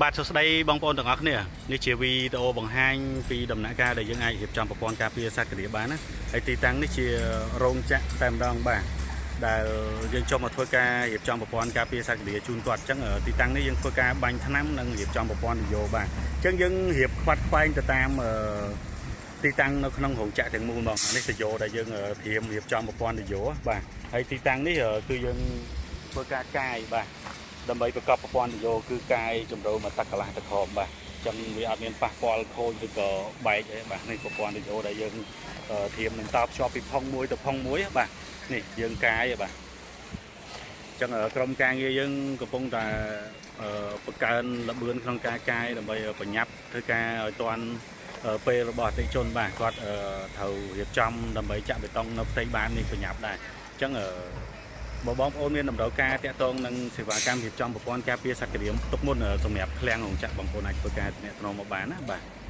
បាទសួស្តីបងប្អូនទាំងអស់គ្នានេះជាវីដេអូបង្ហាញពីដំណាក់កាលដែលយើងអាចរៀបចំប្រព័ន្ធការពារសត្វករាបានណាហើយទីតាំងនេះជារោងចក្រតែម្ដងបាទដែលយើងចុះមកធ្វើការរៀបចំប្រព័ន្ធការពារសត្វករាជូនគាត់អញ្ចឹងទីតាំងនេះយើងធ្វើការបាញ់ថ្នាំនិងរៀបចំប្រព័ន្ធនយោបាយអញ្ចឹងយើងរៀបខ្វាត់ខ្វែងទៅតាមទីតាំងនៅក្នុងរោងចក្រទាំងមូលហ្មងនេះនយោដែលយើងត្រៀមរៀបចំប្រព័ន្ធនយោបាទហើយទីតាំងនេះគឺយើងធ្វើការកាយបាទ ដើម្បីប្រកបប្រព័ន្ធនយោគឺកាយជំរៅមកទឹកកន្លះទៅក្រោមបាទអញ្ចឹងវាអត់មានប៉ះពាល់ខូចឬក៏បែកអីបាទនេះប្រព័ន្ធនយោដែលយើងត្រៀមនឹងតភ្ជាប់ពីផុងមួយទៅផុងមួយបាទនេះយើងកាយបាទអញ្ចឹងក្រុមការងារយើងកំពុងតែបង្កើនល្បឿនក្នុងការកាយដើម្បីប្រញាប់ធ្វើការឲ្យទាន់ពេលរបស់អតិថិជនបាទគាត់ត្រូវរៀបចំដើម្បីចាក់បេតុងនៅផ្ទៃបាននេះប្រញាប់ដែរអញ្ចឹង បើបងប្អូនមានតម្រូវការតាក់ទងនឹងសេវាកម្មរៀបចំប្រព័ន្ធការពារសត្វក្រៀមទុកមុនសម្រាប់ឃ្លាំងរោងចក្របងប្អូនអាចធ្វើការទំនាក់ទំនងមកបានណាបាទ។